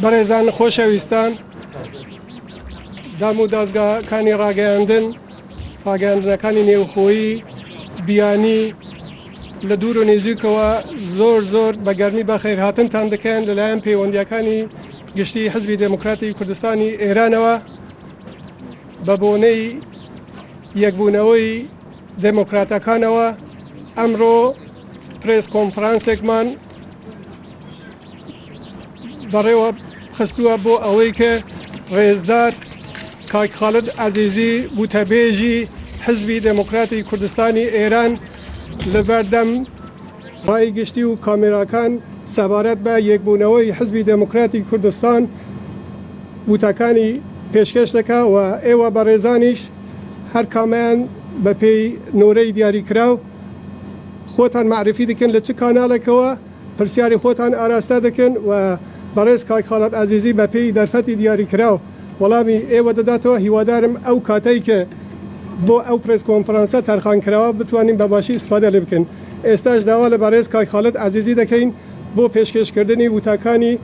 بەڕێزان خۆشەویستان دام و دازگاکانی ڕاگەیاندن ڕاگەیاندنەکانی نێوخۆیی بیانی لە دوور و نزیکەوە زۆر زۆر بە گەرمی بەخێرهاتنتان دەکەن لەلایەن پەیوەندیەکانی گشتی حزبی دێموکراتی کوردستانی ئێرانەوە بە بۆنەی یەکبوونەوەی دێموکراتەکانەوە ئەمڕۆ پرێس کۆنفرانسێکمان بەڕێوە خستووە بۆ ئەوەی کە ڕێزدار کاک خالد عەزیزی وتەبێژی حزبی دێموکراتی کوردستانی ئێران لەبەردەم ڕای گشتی و کامێراکان سەبارەت بە یەکبوونەوەی حزبی دێموکراتی کوردستان وتەکانی پێشکەش دەکا و ئێوە بەڕێزانیش هەر کامەیان بە پێی نۆرەی دیاریکراو خۆتان مەعریفی دەکەن لە چ کاناڵێکەوە پرسیاری خۆتان ئاراستە دەکەن و بەڕێز کاک خالد عەزیزی بە پێی دەرفەتی دیاریکراو وەڵامی ئێوە دەداتەوە، هیوادارم ئەو کاتەی کە بۆ ئەو پرێس کۆنفرانسە تەرخان کراوە بتوانین بە باشی ئیستفادە لێ بکەین. ئێستاش داوا لە بەڕێز کاک خالد عەزیزی دەکەین بۆ پێشکێش کردنی وتەکانی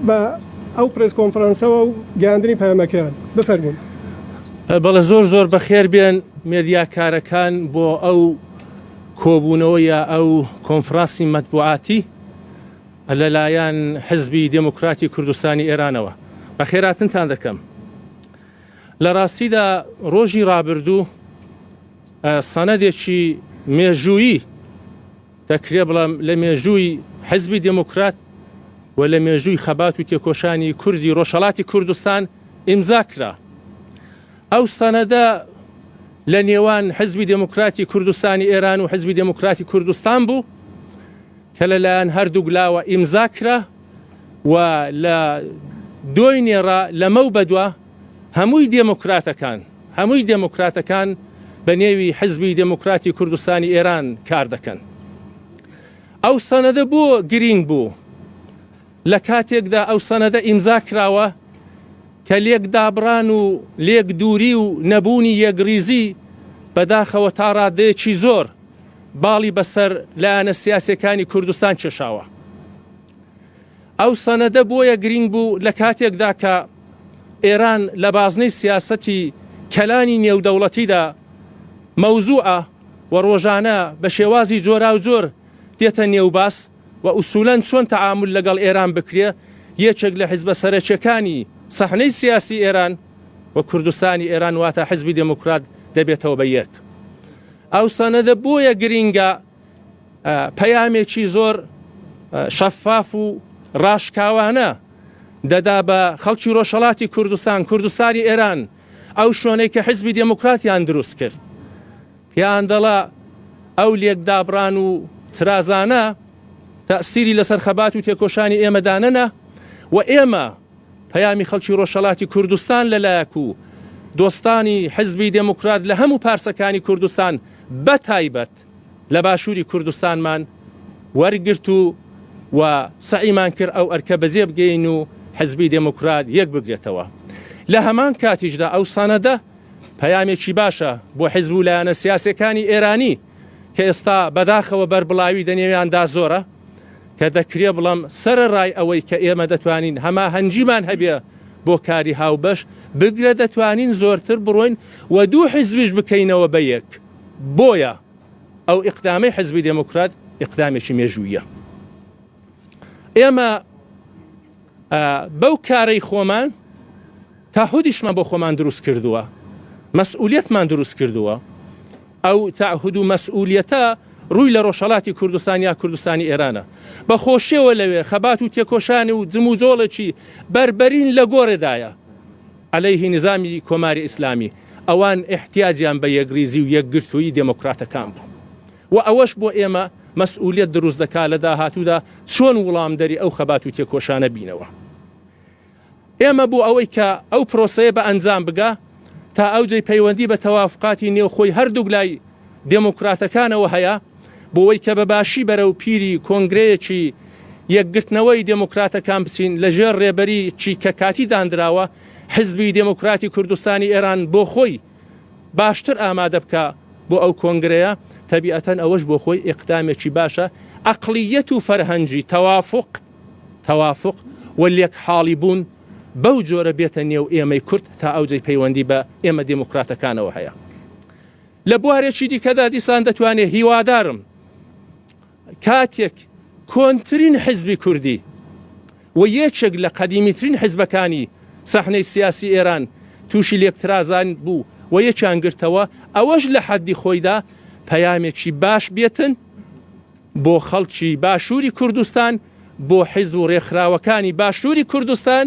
بە ئەو پرێس کۆنفرانسەوە و گەیاندنی پەیامەکەیان. بفەرموون. بەڵێ زۆر زۆر بەخێر بێن مێدیاکارەکان بۆ ئەو کۆبوونەوە یا ئەو کۆنفرانسی مەتبوعاتی لەلایەن حزبی دێموکراتی کوردستانی ئێرانەوە بەخێراتنتان دەکەم. لە ڕاستیدا ڕۆژی ڕابردوو سەنەدێکی مێژوویی دەکرێ بڵێم لە مێژووی حزبی دێموکرات و لە مێژووی خەبات و تێکۆشانی کوردی ڕۆژهەڵاتی کوردستان ئیمزا کرا. ئەو سەنەدە لە نێوان حزبی دێموکراتی کوردستانی ئێران و حزبی دێموکراتی کوردستان بوو کە لەلایەن هەردووک لاوە ئیمزا کرا و لە دۆینێڕا لەمەو بەدوا هەمووی دێموکراتەکان هەمووی دێموکراتەکان بە نێوی حزبی دێموکراتی کوردستانی ئێران کار دەکەن. ئەو سەنەدە بۆ گرینگ بوو؟ لە کاتێکدا ئەو سەنەدە ئیمزا کراوە کە لێک دابڕان و لێک دووری و نەبوونی یەکڕیزی بەداخەوە تا ڕادەیەکی زۆر باڵی بەسەر لایەنە سیاسیەکانی کوردستان کێشاوە. ئەو سەنەدە بۆیە گرینگ بوو لە کاتێکدا کە ئێران لە بازنەی سیاسەتی کەلانی نێودەوڵەتیدا مەوزوعە و ڕۆژانە بە شێوازی جۆراوجۆر دێتە نێو باس و ئوسولەن چۆن تەعامول لەگەڵ ئێران بکرێ یەکێک لە حیزبە سەرەکیەکانی سەحنەی سیاسی ئێران و کوردستانی ئێران واتە حیزبی دێموکرات دەبێتەوە بە یەک. ئەو سەنەدە بۆیە گرینگە پەیامێکی زۆر شەفاف و ڕاشکاوانە دەدا بە خەڵکی ڕۆژهەڵاتی کوردستان، کوردستانی ئێران، ئەو شوێنەی کە حیزبی دێموکراتیان دروست کرد. پێیان دەڵا ئەو لێکدابڕان و ترازانە تەئسیری لەسەر خەبات و تێکۆشانی ئێمە دانەنا و ئێمە پەیامی خەڵکی ڕۆژهەڵاتی کوردستان لە لایەک و دۆستانی حیزبی دێموکرات لە هەموو پارچەکانی کوردستان بە تایبەت لە باشووری کوردستانمان وەرگرت و و سەعیمان کرد ئەو ئەرکە بەجێ بگەین و حیزبی دێموکرات یەک بگرێتەوە. لە هەمان کاتیشدا ئەو سەنەدە پەیامێکی باشە بۆ حیزب و لایەنە سیاسیەکانی ئێرانی کە ئێستا بەداخەوە بەربڵاوی دەنێویاندا زۆرە کە دەکرێ بڵێم سەرەڕای ئەوەی کە ئێمە دەتوانین هەماهەنگیمان هەبێ بۆ کاری هاوبەش بگرە دەتوانین زۆرتر بڕۆین و دوو حیزبیش بکەینەوە بە یەک بۆیە ئەو ئیقدامەی حیزبی دێموکرات ئیقدامێکی مێژوویە ئێمە بەو کارەی خۆمان تەعهودیشمان بۆ خۆمان دروست کردووە، مەسئولیەتمان دروست کردووە. ئەو تەعهود و مەسئولیەتە ڕووی لە ڕۆژهەڵاتی کوردستان یا کوردستانی ئێرانە. بە خۆشیەوە لەوێ خەبات و تێکۆشان و جموجۆڵێکی بەربەرین لە گۆڕێدایە عەلەیهی نیزامی کۆماری ئیسلامی. ئەوان ئیحتیاجیان بە یەکڕیزی و یەکگرتوویی دێمۆکراتەکان بوو و ئەوەش بۆ ئێمە مەسئولیەت دروست دەکا لە داهاتوودا چۆن وڵامدەری ئەو خەبات و تێکۆشانە بینەوە. ئێمە بۆ ئەوەی کە ئەو پرۆسەیە بە ئەنجام بگا تا ئەوجەی پەیوەندی بە تەوافقاتی نێوخۆی هەردووک لای دێموکراتەکانەوە هەیە بۆوەی کە بە باشی بەرەو پیری کۆنگرەیەکی یەکگرتنەوەی دێموکراتەکان بچین لە ژێر ڕێبەریی کە کاتی داندراوە حیزبی دێموکراتی کوردستانی ئێران بۆ خۆی باشتر ئامادە بکا بۆ ئەو کۆنگرەیە تەبیئەتەن ئەوەش بۆ خۆی ئیقدامێکی باشە ئەقڵییەت و فەرهەنگی تەوافوق توافق. و لێک حاڵی بوون بەو جۆرە بێتە نێو ئێمەی کورد تا ئەوجەی پەیوەندی بە ئێمە دێموکراتەکانەوە هەیە. لە بوارێکی دیکەدا دیسان دەتوانێ هیوادارم کاتێک کۆنترین حیزبی کوردی و یەکێک لە قەدیمیترین حیزبەکانی سەحنەی سیاسی ئێران تووشی لێکترازان بوو و یەکیان گرتەوە، ئەوەش لە حەدی خۆیدا پەیامێکی باش بێتن بۆ خەڵکی باشووری کوردستان، بۆ حیزب و رێکخراوەکانی باشووری کوردستان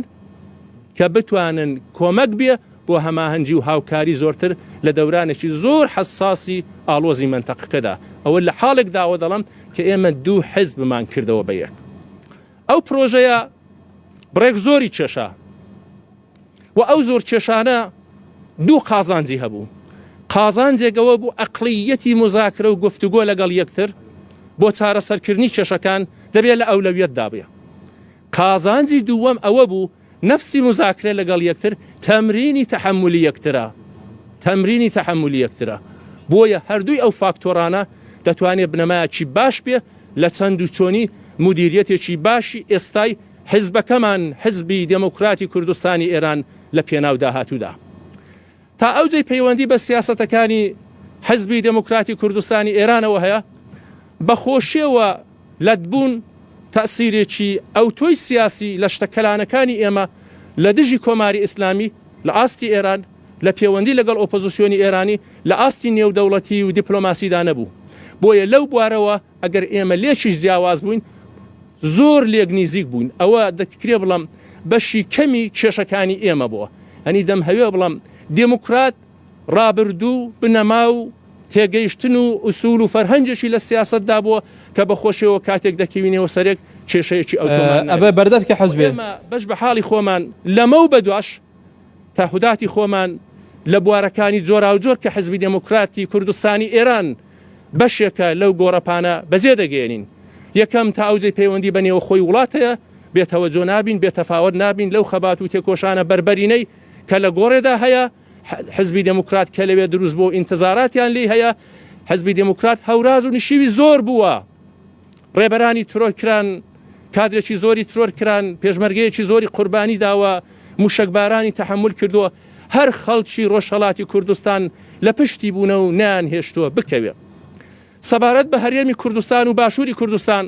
کە بتوانن کۆمەک بێ بۆ هەماهەنگی و هاوکاری زۆرتر لە دەورانێکی زۆر حەساسی ئاڵۆزی مەنتەقەکەدا. ئەوە لە حاڵێکداوە دەڵێم کە ئێمە دوو حیزبمان کردەوە بە یەک. ئەو پرۆژەیە بڕێک زۆری کێشا و ئەو زۆر کێشانە دوو قازانجی هەبوو. قازانجێک ئەوە بوو ئەقڵییەتی موزاکرە و گفتوگۆ لەگەڵ یەکتر بۆ چارەسەرکردنی کێشەکان دەبێ لە ئەولەویەتدا بێ. قازانجی دووەم ئەوە بوو نەفسی موزاکرە لەگەڵ یەکتر تەمرینی تەحەمولی یەکترە تەمرینی تەحەمولی یەکترە بۆیە هەردووی ئەو فاکتۆرانە دەتوانێت بنەمایەکی باش بێ لە چەند و چۆنی مودیریەتێکی باشی ئێستای حزبەکەمان حزبی دێموکراتی کوردستانی ئێران لە پێناو داهاتوودا. تا ئەو جێی پەیوەندی بە سیاسەتەکانی حزبی دێموکراتی کوردستانی ئێرانەوە هەیە، بە خۆشیەوە لەتبوون تەئسیرێکی ئەوتۆی سیاسی لە شتە کەلانەکانی ئێمە لە دژی کۆماری ئیسلامی لە ئاستی ئێران، لە پێوەندی لەگەڵ ئۆپۆزیسیۆنی ئێرانی لە ئاستی نێودەوڵەتی و دیپلۆماسیدا نەبوو. بۆیە لەو بوارەوە ئەگەر ئێمە لێکیش جیاواز بووین زۆر لێک نیزیک بووین ئەوە دەکرێ بڵێم بەشی کەمی کێشەکانی ئێمە بووە ئەنی دەمهەوێ بڵێم دێموکرات ڕابردوو بنەما و تێگەیشتن و ئوسول و فەرهەنگێکی لە سیاسەتدا بووە کە بە خۆشیەوە کاتێک دەکەوینەوە سەرێک کێشەیەکی ئەوتۆمان ئەبێ بەردەفکی حەزبێ ئێمە بەش بە حاڵی خۆمان لەمەو بەدواش تەعهوداتی خۆمان لە بوارەکانی جۆراوجۆر کە حزبی دێموکراتی کوردستانی ئێران بەشێکە لەو گۆڕەپانە بەجێ دەگەیەنین. یەکەم، تا ئەوجەی پەیوەندی بە نێوخۆی وڵات هەیە، بێ تەوەجۆ نابین، بێ تەفاوەت نابین لەو خەبات و تێکۆشانە بەربەرینەی کە لە گۆڕێدا هەیە، حزبی دێموکرات کە لەوێ دروست بووە و ئینتزاراتیان لێی هەیە، حزبی دێموکرات هەوراز و نشیوی زۆر بووە. ڕێبەرانی ترۆر کران، کادرێکی زۆری ترۆر کران، پێشمەرگەیەکی زۆری قوربانی داوە، موشەکبارانی تەحەمول کردووە، هەر خەڵکی ڕۆژهەڵاتی کوردستان لە پشتی بوونە و نەیانهێشتووە بکەوێ. سەبارەت بە هەرێمی کوردستان و باشووری کوردستان،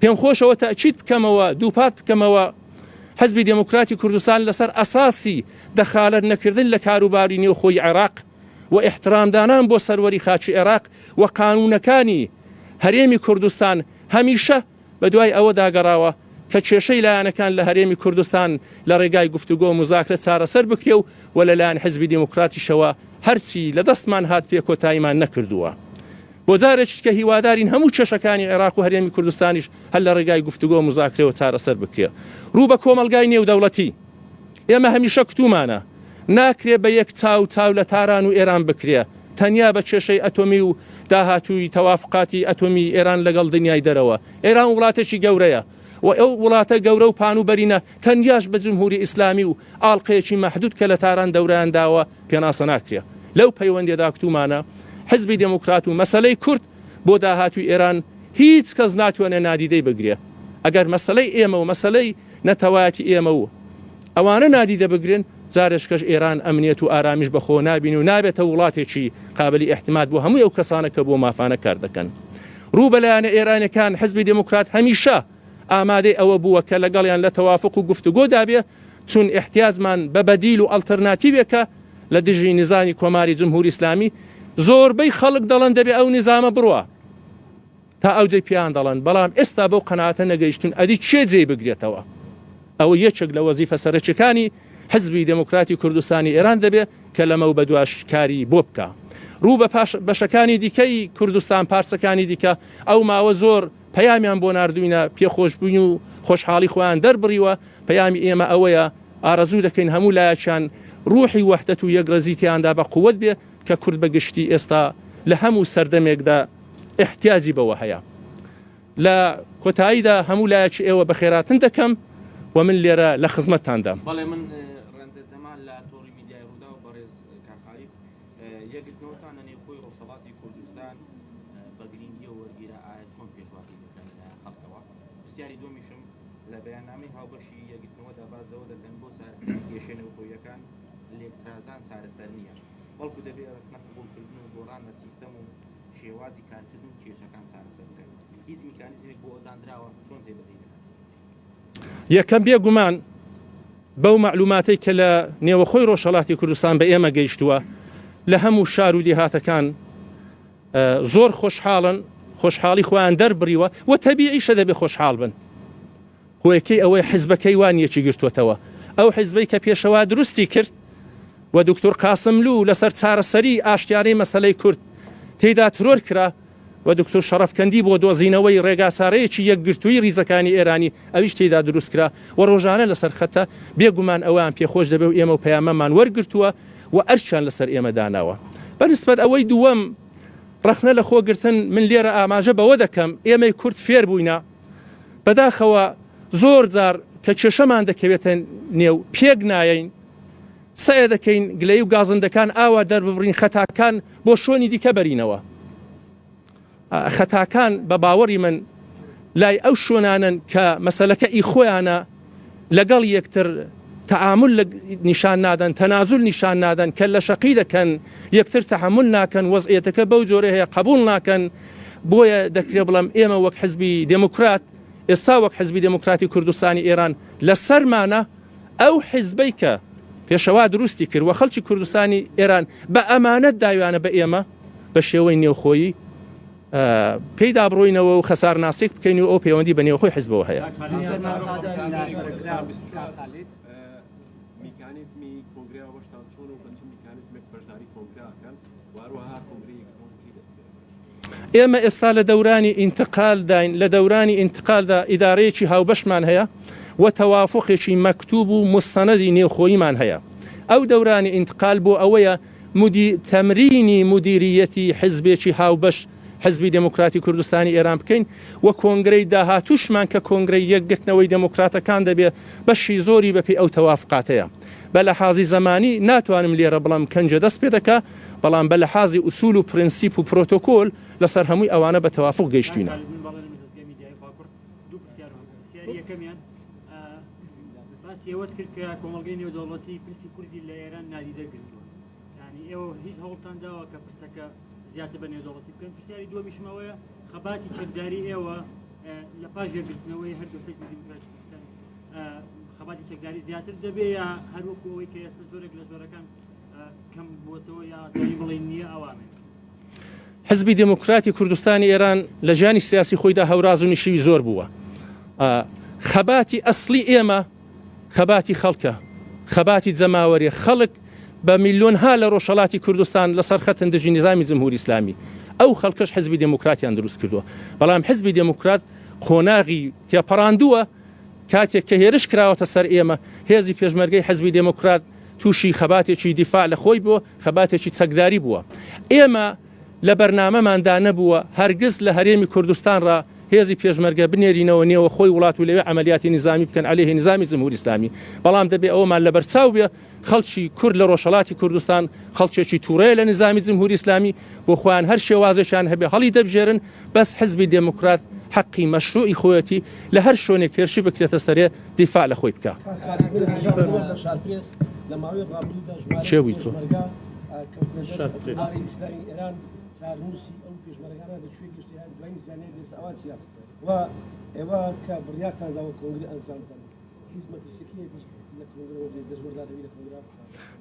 پێمخۆشەوە تەئکید بکەمەوە، دووپات بکەمەوە، حزبی دێموکراتی کوردستان لەسەر ئەساسی دەخالەت نەکردن لە کاروباری نێوخۆی عێراق و ئیحترامدانان بۆ سەروەری خاکی عێراق و قانوونەکانی هەرێمی کوردستان هەمیشە بەدوای ئەوەدا گەڕاوە کە کێشەی لایەنەکان لە هەرێمی کوردستان لە ڕێگای گفتوگۆ و موزاکرە چارەسەر بکرێ و و لە لایەن حیزبی دێموکراتیشەوە هەرچی لە دەستمان هات پێ کۆتاییمان نەکردووە. بۆ جارێکی دیکە هیوادارین هەموو کێشەکانی عێراق و هەرێمی کوردستانیش هەر لە ڕێگای گفتوگۆ و موزاکرەوە چارەسەر بکرێ. ڕوو بە کۆمەڵگای نێودەوڵەتی. ئێمە هەمیشە کوتومانە ناکرێ بە یەک چاو چاو لە تاران و ئێران بکرێ، تەنیا بە کێشەی ئەتۆمی و داهاتووی تەوافقاتی ئەتۆمی ئێران لەگەڵ دنیای دەرەوە. ئێران وڵاتێکی گەورەیە و ئەو وڵاتە گەورە و پان و بەرینە تەنیاش بە جمهوری ئیسلامی و ئاڵقەیەکی مەحدود کە لە تاران دەورەیان داوە پێناسە ناکرێ. لەو پەیوەندیەدا کوتومانە حزبی دێموکرات و مەسەلەی کورد بۆ داهاتووی ئێران هیچ کەس ناتوانێ نادیدەی بگرێ. ئەگەر مەسەلەی ئێمە و مەسەلەی نەتەوایەتی ئێمە و ئەوانە نادیدە بگرن، جارێکەش ئێران ئەمنیەت و ئارامیش بە خۆوە نابینێ و نابێتە وڵاتێکی قابلی ئیعتماد بۆ هەمووی ئەو کەسانە کە بۆ مافانە کار دەکەن. ڕوو بە لایەنە ئێرانیەکان، حزبی دێموکرات هەمیشە ئامادەی ئەوە بووە کە لەگەڵیان لە تەوافوق و گفتوگۆ دابێ، چون ئیحتیاجمان بە بەدیل و ئەڵترناتیوێکە لە دژی نیزامی کۆماری جمهوری ئیسلامی، زۆربەی خەڵک دەڵێن دەبێ ئەو نیزامە بڕوا. تا ئەوجەی پێیان دەڵێن، بەڵام ئێستا بەو قەناعەتە نەگەیشتوون ئەدی کێ جێی بگرێتەوە؟ ئەوە یەکێک لە وەزیفە سەرەکیەکانی حزبی دێموکراتی کوردستانی ئێران دەبێ کە لەمەو بەدواش کاری بۆ بکا. ڕوو بە پاش بەشەکانی دیکەی کوردستان، پارچەکانی دیکە، ئەو ماوە زۆر پەیامیان بۆ ناردووینە، پێخۆشبووین و خۆشحاڵی خۆیان دەربڕیوە، پەیامی ئێمە ئەوەیە ئارەزوو دەکەین هەموو لایەکیان ڕوحی وەحدەت و یەکڕێزی تێیاندا بە قووەت بێ کە کورد بە گشتی ئێستا لە هەموو سەردەمێکدا ئیحتیاجی بەوە هەیە. لە کۆتاییدا هەموو لایەکی ئێوە بەخێراتن دەکەم و من لێرە لە خزمەتتاندام. بەڵێ من ڕەنجە جەمال لە تۆڕی میدیای ڕووداو. بەڕێز کاک خالید، یەکگرتنەوەتان لە نێوخۆی ڕۆژهەڵاتی کوردستان بە گرینگییەوە وەرگیرا، ئایا چۆن پێشوازی دەکەن لەلایەن خەڵکەوە؟ پرسیاری دووەمیشم لە بەیاننامەی هاوبەشی یەکگرتنەوەدا باس لەوە دەکەن بۆ چارەسەری کێشە نێوخۆییەکان لێکترازان چارەسەر نییە، بەڵکو دەبێ ڕەخنە قبوڵکردن و گۆڕان لە سیستەم و شێوازی کارکردن و کێشەکان چارەسەر بکەن. هیچ میکانیزمێک بۆ ئەوە داندراوە، چۆن جێبەجێی دەکەن؟ یەکەم، بێ گومان بەو مەعلوماتەی کە لە نێوەخۆی ڕۆژهەڵاتی کوردستان بە ئێمە گەیشتووە، لە هەموو شار و دێهاتەکان زۆر خۆشحاڵن، خۆشحاڵی خۆیان دەربڕیوە و تەبیعیشە دەبێ خۆشحاڵ بن. هۆیەکەی ئەوەی حیزبەکەی وان یەکی گرتووەتەوە. ئەو حیزبەی کە پێشەوا دروستی کرد و دوکتور قاسملوو لەسەر چارەسەریی ئاشتیانەی مەسەلەی کورد تێیدا ترۆر کرا و دوکتور شەڕەفکەندی بۆ دۆزینەوەی ڕێگاچارەیەکی یەکگرتووی ڕیزەکانی ئێرانی ئەویش تێیدا دروست کرا و ڕۆژانە لەسەر خەتە، بێ گومان ئەوەیان پێ خۆش دەبێ و ئێمە و پەیامەمان وەرگرتووە و ئەرکیان لەسەر ئێمە داناوە. بە نیسبەت ئەوەی دووەم ڕەخنە لە خۆ گرتن من لێرە ئاماژە بەوە دەکەم ئێمەی کورد فێر بووینە بەداخەوە زۆر جار کە کێشەمان دەکەوێتە نێو پێک نایەین سەعێ دەکەین گلەیی و گازندەکان ئاوا دەرببڕین خەتاکان بۆ شۆنی دیکە بەرینەوە. خەتاکان بە باوەڕی من لای ئەو شوێنانەن کە مەسەلەکە ئی خۆیانە لەگەڵ یەکتر تەعامول نیشان نادەن تەنازول نیشان نادەن کە لە شەقی دەکەن یەکتر تەحەمول ناکەن وەزعیەتەکە بەو جۆرە هەیە قبول ناکەن بۆیە دەکرێ بڵێم ئێمە وەک حزبی دێموکرات ئێستا وەک حزبی دێموکراتی کوردستانی ئێران لەسەرمانە ئەو حزبەی کە پێشەوا دروستی کرد و خەڵکی کوردستانی ئێران بە ئەمانەت داویانە بە ئێمە بە شێوەی نێوخۆیی پێیدا بڕۆینەوە و خەسارناسێک بکەین و ئەو پەیوەندی بە نێوخۆی حزبەوە هەیە. میکانیزمی کۆنگرەی هاوبەشتان چۆنە و بە چ میکانیزمێک بەشداری کۆنگرە ئەکەن و هەروەها کۆنگرەی یەکگرتنەوە کەی دەست پێ دەکات؟ ئێمە ئێستا لە دەورانی ئینتقال داین، لە دەورانی ئینتقالدا ئیدارەیەکی هاوبەشمان هەیە و تەوافوقێکی مەکتوب و موستەنەدی نێوخۆییمان هەیە. ئەو دەورانی ئینتقال بۆ ئەوەیە مودی تەمرینی مودیرییەتی حیزبێکی هاوبەش حیزبی دێموکراتی کوردستانی ئێران بکەین و کۆنگرەی داهاتووشمان کە کۆنگرەی یەکگرتنەوەی دێموکراتەکان دەبێ بەشی زۆری بەپێی ئەو تەوافقاتەیە. بە لەحازی زەمانی ناتوانم لێرە بڵێم کەنجە دەست پێ دەکا، بەڵام بە لەحازی ئوسوول و پرنسیپ و پرۆتۆکۆل لەسەر هەمووی ئەوانە بە تەوافوق گەیشتووینە. کاک خالید من بەڵێنم لە دەزگای میدیایی خواکوڕ دوو پرسیارم هەبوو پرسیاری یەکەمیان باسی ئەوەت کرد کە کۆمەڵگەی نێودەوڵەتی پرسی کوردی لە ئێران نادیدە گرتووە یعنی ئێوە هیچ هەوڵتان داوە کە پرسەکە زیاتر بە نێودەوڵەتی بکەن پرسیاری دووەمیشم ئەوەیە خەباتی چەکداری ئێوە لە پاش یەکگرتنەوەی هەردوو حیزبی دیموکراتی کوردستان خەباتی چەکداری زیاتر دەبێ یا هەروەکو ئەوەی کە ئێستا جۆرێک لە جۆرەکان کەم بووەتەوە یا دەی بڵێن نییە ئەوانێ حزبی دێموکراتی کوردستانی ئێران لە ژیانی سیاسی خۆیدا هەوراز و نشیوی زۆر بووە. خەباتی ئەسڵی ئێمە خەباتی خەڵکە، خەباتی جەماوەریە، خەڵک بە میلیۆنها لە ڕۆژهەڵاتی کوردستان لەسەر خەتن دژی نیزامی جمهوری ئیسلامی. ئەو خەڵکەش حزبی دێموکراتیان دروست کردووە. بەڵام حزبی دێموکرات قۆناغی تێپەڕاندووە، کاتێک کە هێرش کراوەتە سەر ئێمە، هێزی پێشمەرگەی حزبی دێموکرات تووشی خەباتێکی دیفاع لە خۆی بووە، خەباتێکی چەکداری بووە. ئێمە لە بەرنامەماندا نەبووە هەرگز لە هەرێمی کوردستان ڕا هێزی پێشمەرگە بنێرینەوە نێوە خۆی وڵات و لەوێ عەمەلیاتی نیزامی بکەن عەلەیهی نیزامی جمهوری ئیسلامی. بەڵام دەبێ ئەوەمان لەبەرچاو بێ خەڵکی کورد لە ڕۆژهەڵاتی کوردستان خەڵکێکی تووڕەیە لە نیزامی جمهوری ئیسلامی، بۆ خۆیان هەر شێوازێکیان هەبێ هەڵی دەبژێرن، بەس حزبی دێموکرات حەقی مەشروعی خۆیەتی لە هەر شوێنێک هێرشی بکرێتە سەرێ دیفاع لە خۆی بکا. کێ بووی تۆ؟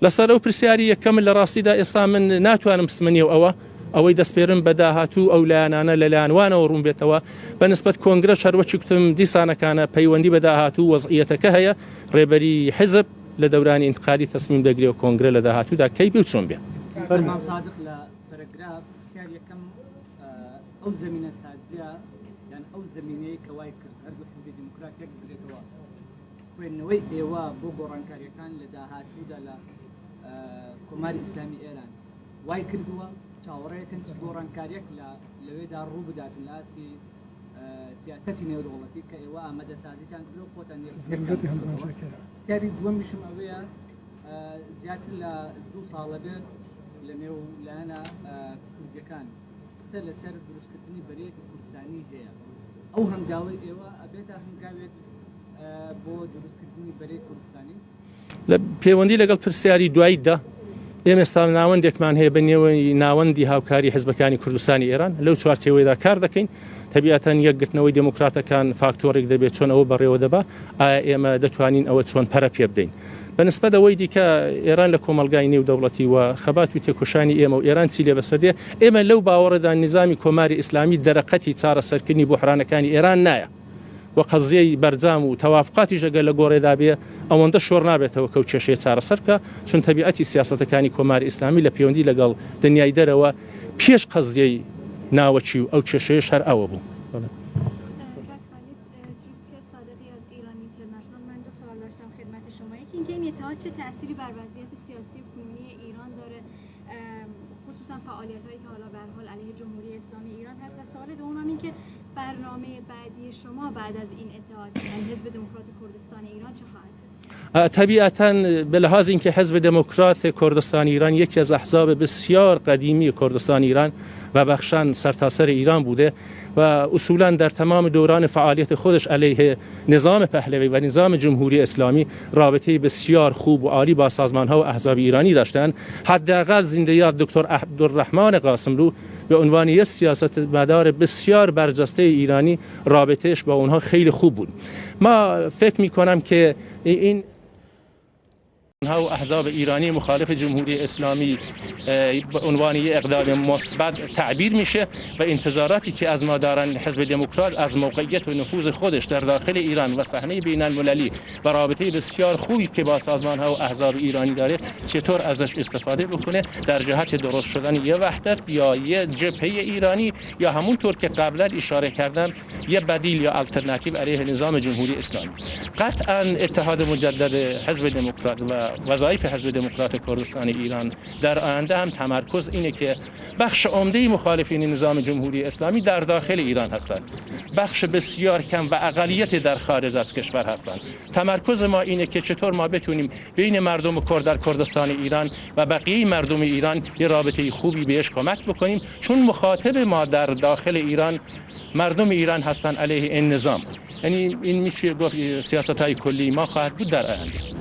لەسەر ئەو پرسیاری یەکەمت لە ڕاستیدا ئێستا من ناتوانم بچمە نێو ئەوە، ئەوەی دەسپێرم بە داهاتوو ئەو لایەنانە لە لایەن وانەوە ڕوون بێتەوە، بە نسبەت کۆنگرەش هەر وەکی کوتم دیسانەکانە پەیوەندی بە داهاتوو و وەزعییەتەکە هەیە، ڕێبەری حیزب لە دەورانی ئینتقالی تەسمیم دەگرێ و کۆنگرە لە داهاتوودا کەی بێ و چۆن بێ. فەرمان سادق لە پەرەگراف پرسیار یەکەم ئەو زەمینەسازییە یان ئەو زەمینەیە کە وای کرد هەردوو حیزبی دیموکرات یەک بگرێتەوە خوێندنەوەی ئێوە بۆ گۆڕانکارییەکان لە داهاتوودا لە کۆماری ئیسلامی ئێران وای کردووە چاوەڕێکن چ گۆڕانکارییەک لە لەوێدا ڕوو بدات لە ئاستی سیاسەتی نێودەوڵەتی کە ئێوە ئامادەسازیتان کردووە خۆتان پرسیاری دووەمیشم ئەوەیە زیاتر لە دوو ساڵە بێت لە نێو لایەنە کوردیەکان قسە لەسەر دروستکردنی بەرەیەکی کوردستانی هەیە ئەو هەنگاوەی ئێوە ئەبێتە هەنگاوێک بۆ دروستکردنی بەرەی کوردستانی؟ لە پێوەندی لەگەڵ پرسیاری دواییتدا، ئێمە ئێستا ناوەندێکمان هەیە بە نێوی ناوەندی هاوکاری حزبەکانی کوردستانی ئێران، لەو چوارچێوەیەدا کار دەکەین. تەبیعەتەن یەکگرتنەوەی دێموکراتەکان فاکتۆرێک دەبێت چۆن ئەوە بەڕێوە دەبا، ئایا ئێمە دەتوانین ئەوە چۆن پەرە پێ بدەین. بە نسبەت ئەوەی دیکە ئێران لە کۆمەڵگای نێودەوڵەتی و خەبات و تێکۆشانی ئێمە و ئێران چی لێ بەسەر دێ، ئێمە لەو باوەڕەدان نیزامی کۆماری ئیسلامی دەرەقەتی چارەسەرکردنی بوحرانەکانی ئێران نایە. و قەزیەی بەرجام و تەوافقاتیش ئەگەر لە گۆڕێدا بێ ئەوەندە شۆڕ نابێتەوە کەو کێشەیە چارەسەر بکا، چون تەبیعەتی سیاسەتەکانی کۆماری ئیسلامی لە پێوەندی لەگەڵ دنیای دەرەوە پێش قەزیەی ناوەکی و ئەو کێشەیەش هەر ئەوە بوو. بەڵێ. کاک خالید تروسکە صادقی از ایران اینترنشنال من دو سوال داشتم خدمت شما یکی اینکه این اتحاد چه تأثیری بر وضعیت سیاسی کنونی ایران داره خصوصا فعالیت هایی که حالا به هر حال علیه جمهوری اسلامی ایران هست و سوال دومم این که برنامه بعدی شما بعد از این اتحاد یعنی حزب دموکرات کردستان ایران چه خواهد بود؟ طبیعتا به لحاظ اینکه حزب دموکرات کردستان ایران یکی از احزاب بسیار قدیمی کردستان ایران و بخشاً سرتاسر ایران بوده و اصولا در تمام دوران فعالیت خودش علیه نظام پهلوی و نظام جمهوری اسلامی رابطه بسیار خوب و عالی با سازمان ها و احزاب ایرانی داشتند. حداقل زنده یاد دکتر عبدالرحمن قاسملو به عنوان یک سیاست مدار بسیار برجسته ایرانی رابطهش با اونها خیلی خوب بود. ما فکر میکنم که این ها و احزاب ایرانی مخالف جمهوری اسلامی به عنوان یک اقدام مثبت تعبیر میشه و انتظاراتی که از ما دارن حزب دموکرات از موقعیت و نفوذ خودش در داخل ایران و صحنه بین المللی و رابطه بسیار خوبی که با سازمان ها و احزاب ایرانی داره چطور ازش استفاده بکنه در جهت درست شدن یه وحدت یا یه جبهه ایرانی یا همونطور که قبلا اشاره کردم یه بدیل یا آلترناتیو علیه نظام جمهوری اسلامی. قطعا اتحاد مجدد حزب دموکرات و وظایف حزب دموکرات کردستان ایران در آینده هم تمرکز اینه که بخش عمده مخالفین نظام جمهوری اسلامی در داخل ایران هستند، بخش بسیار کم و اقلیت در خارج از کشور هستند. تمرکز ما اینه که چطور ما بتونیم بین مردم کرد در کردستان ایران و بقیه مردم ایران یه رابطه خوبی بهش کمک بکنیم، چون مخاطب ما در داخل ایران مردم ایران هستند علیه این نظام. یعنی این میشه گفت سیاست های کلی ما خواهد بود در آینده.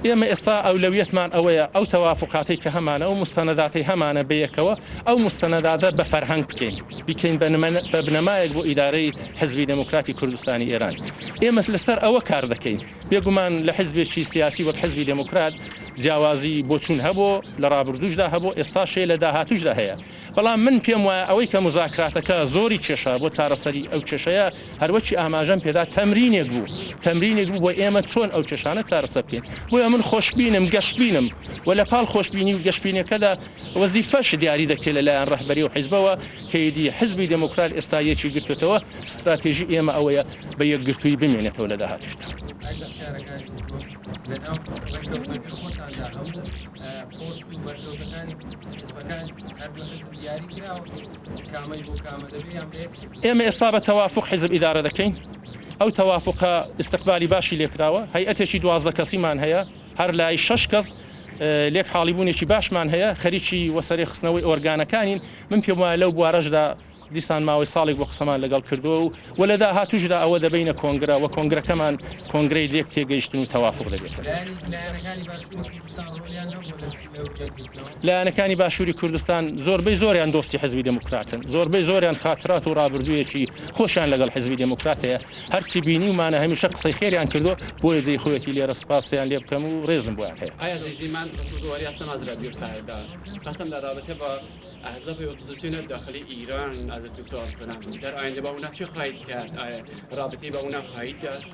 ئێمە ئێستا ئەولەویەتمان ئەوەیە ئەو تەوافقاتەی کە هەمانە، ئەو موستەنەداتەی هەمانە بەیەکەوە ئەو موستەنەداتە بە فەرهەنگ بکەین، بیکەین بە بنەمایەک بۆ ئیدارەی حزبی دێموکراتی کوردستانی ئێران. ئێمە لەسەر ئەوە کار دەکەین. بێگومان لە حزبێکی سیاسی وەک حزبی دێموکرات جیاوازی بۆچوون هەبوو، لە ڕابردووشدا هەبوو، ئێستاش هەیە، لە داهاتووشدا هەیە. بەڵام من پێم وایە ئەوەی کە موزاکراتەکە زۆری کێشا بۆ چارەسەری ئەو کێشەیە، هەروەکی ئاماژەم پێدا تەمرینێک بوو، تەمرینێک بوو بۆ ئێمە چۆن ئەو کێشانە چارەسەر بکەین. بۆیە من خۆشبینم، گەشبینم و لە پاڵ خۆشبینی و گەشبینیەکەدا وەزیفەش دیاری دەکرێت لە لایەن ڕەهبەری و حیزبەوە کە ئیدی حیزبی دێموکرات ئێستا یەکی گرتووەتەوە، ستراتێژی ئێمە ئەوەیە بە یەکگرتوویی بمێنێتەوە لە داهاتووشدا. لەناو ڕێککەوتنەکەی خۆتاندا هەموو پۆست و بەرکەوتەکانی حزبەکان هەردوو حزب دیاری کراوە کامەی بۆ کامە دەبێ یان بە یەک حزب؟ ئێمە ئێستا بە تەوافوق حزب ئیدارە دەکەین، ئەو تەوافوقە ئیستقبالی باشی لێکراوە، هەیئەتێکی 12 کەسیمان هەیە، هەر لای شەش کەس لێک حاڵیبوونێکی باشمان هەیە، خەریکی وەسەرێ خستنەوەی ئۆرگانەکانین، من پێم وایە لەو بوارەشدا دیسان ماوەی ساڵێک بووە قسەمان لەگەڵ کردووە و و لە داهاتووشدا ئەوە دەبەینە کۆنگرە و کۆنگرەکەمان کۆنگرەی لێک تێگەیشتن و تەوافوق دەبێتە. لایەنەکانی باشووری کوردستان زۆربەی زۆریان دۆستی حزبی دێموکراتن، زۆربەی زۆریان خاترات و ڕابردوویەکی خۆشیان لەگەڵ حزبی دێموکرات هەیە، هەرچی بینیومانە هەمیشە قسەی خێریان کردووە، بۆیە جێی خۆیەتی لێرە سپاسیان لێ بکەم و ڕێزم بۆیان هەیە. آیا عزیزی من رسول گوهری هستم از رادیو فردا خواستم در رابطه با احزاب اپوزیسیون داخل ایران ازتون سوال کنم در آینده با اونا چه خواهید کرد آیا رابطه با اونا خواهید داشت؟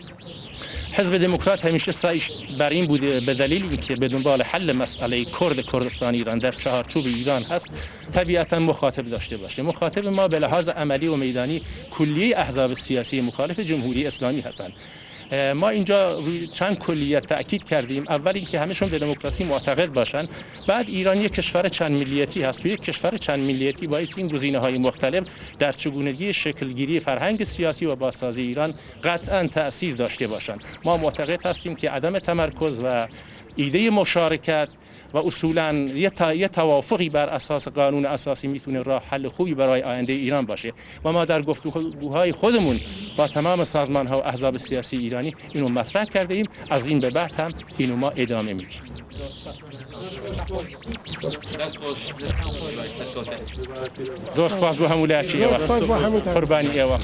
حزب دموکرات همیشه سعیش بر این بوده به دلیل اینکه به دنبال حل مسئله کرد کردستان ایران در چهارچوب ایران هست طبیعتا مخاطب داشته باشه. مخاطب ما به لحاظ عملی و میدانی کلیه احزاب سیاسی مخالف جمهوری اسلامی هستند. ما اینجا روی چند کلیت تاکید کردیم. اول اینکه همهشون به دموکراسی معتقد باشن. بعد ایران یک کشور چند ملیتی هست. تو یک کشور چند ملیتی باعث این گزینه‌های مختلف در چگونگی شکلگیری فرهنگ سیاسی و بازسازی ایران قطعا تاثیر داشته باشند. ما معتقد هستیم که عدم تمرکز و ایده مشارکت و اصولا یه توافقی بر اساس قانون اساسی میتونه راه حل خوبی برای آینده ایران باشه و ما در گفتگوهای خودمون با تمام سازمان ها و احزاب سیاسی ایرانی اینو مطرح کرده ایم. از این به بعد هم اینو ما ادامه میدیم. زۆر سپاس بۆ هەموو لایەکی ئێوە. قوربانی ئێوە.